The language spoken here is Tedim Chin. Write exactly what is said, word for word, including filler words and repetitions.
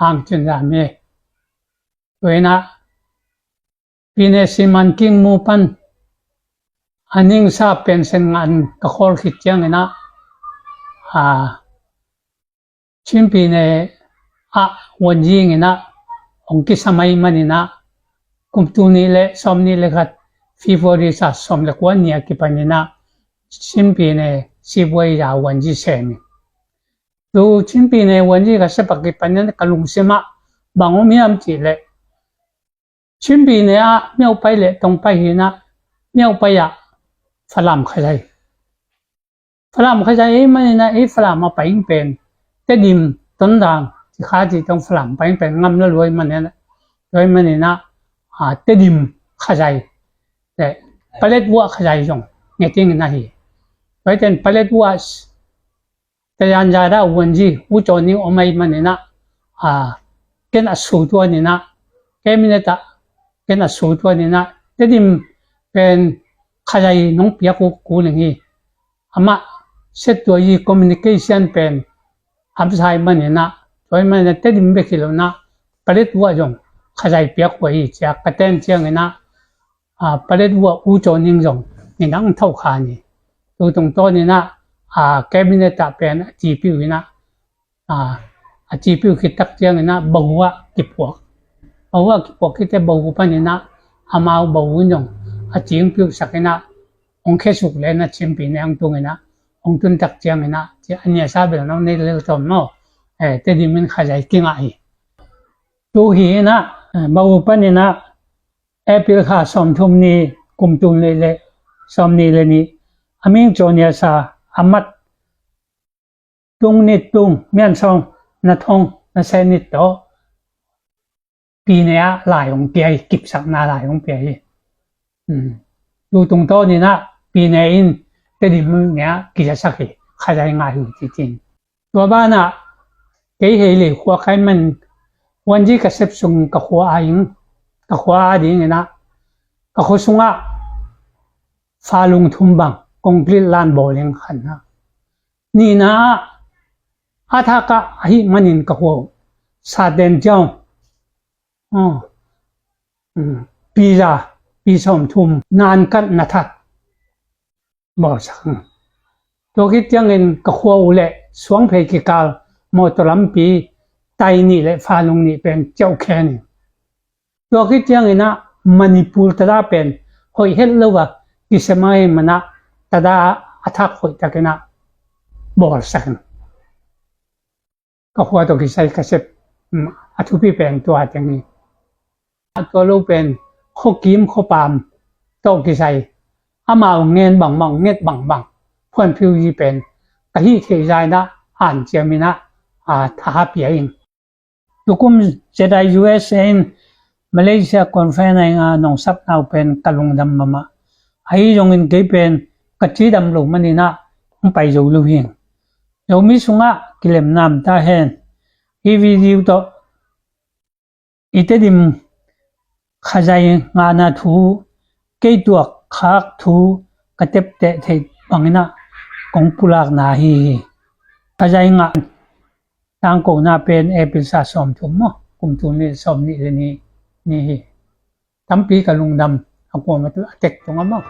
Ang Cin Zam hi. Tua inah Pine Siman King mu pan a ningsa pension ngah in ka khawl khit cianginah a Chin Pine ah vuanzi inah hong kisa mai maninah kum tul nih le sawm nih le khat February sa sawm le kua ni a kipaninah Chin Pine sibuai a vuanzi sem hi. Tu Chin Pine vuanzi ka sep a kipaninah ka lungsimah bang om hiam cihleh Chin Pine ah Myauk Pai le Tong Pai hinah Myauk Pai ah Falam Khazai. Falam Khazai ei maninah ei Falam a pai pen Tedim, Tondang ci kha ci tong Falam pai pen ngam la luai maninah luai maninah a Tedim Khazai le Paletwa Khazai zong ngeting inah hi. Pai ten Paletwa Tayanzada vuanzi U Caw Ning om ei maninah a ken a sutuaninah cabinet ah ken a sutuaninah Tedim pen Khazai nong piak uh kuling hi. Amah settuai communication pen hamsai maninah tuai maninah Tedim bek hi lonah Paletwa zong Khazai piak uh hi cia ka ten cianginah a Paletwa U Caw Ning zong nidang tho kha ni. Tu tungtawninah a cabinet ah pen a cipiu inah a cipiu khit tak cianginah bahu ah kipuak. Bahu ah kipuak khit teh bahu paninah amau bahu in zong a cingpiu sakinah hong khesuk lenah Chin Pine ang tunginah hong tun tak cianginah ci a niasa bel nong nei lel tawm maw? Tedim in Khazai kingah hi. Tu hi inah bahu paninah April kha sawm thum ni kum tul nih le sawm nih le nih a ming Caw Nia Sa a mat Tung Nit Tung Mian Sawng Na Thong Na Se Nit tawh Pine ah lai hong pia hi, kipsakna lai hong pia hi. Tu tungtawninah Pine in Tedim nia kizasak hi, Khazai ngah hi citin. Tua banah kei hei lei khua khai man vuanzi ka sep sung ka khua a ing ka khua a dinginah ka khua sungah falung thum bang concrete lan bawl ing khanna nihna ah a thakah ahi manin ka khua uh saten ciang piza pi sawm thum nan kat na that bawlsak. Tua khit ciangin ka khua uh le suangphei kikal mawtaw lampi tai nih le falung nih pen ciauh khen in. Tua khit cianginah Manipur tada pen hoih het lo a kisem ahih manah tada a thak hoih takinah bawlsak in. Ka khua tawh kisai ka sep a thupi pen tua teng hi. Tua lo pen khuakim khuapam tawh kisai amau ngen bangbang nget bangbang phuanphiu hi pen ka hih theih zainah an ciaminah a thaha pia in. Tukum Z I U S A in Malaysia conference a inga nongsapna uh pen ka lungdam mahmah. Ahi zongin kei pen ka cidam lo maninah hong pai zo lo hing. Zomi sungah kilemna om ta hen. Hih video tawh i Tedim Khazai ngahna thu kei tuak khak thu ka tepteh theih banginah kong pulakna ahi hi. Khazai ngah tangkona pen April sa sawm thum maw kum tul nih sawm nih le nih ni hi. Tampi ka lungdam a kuam a tek tungah maw.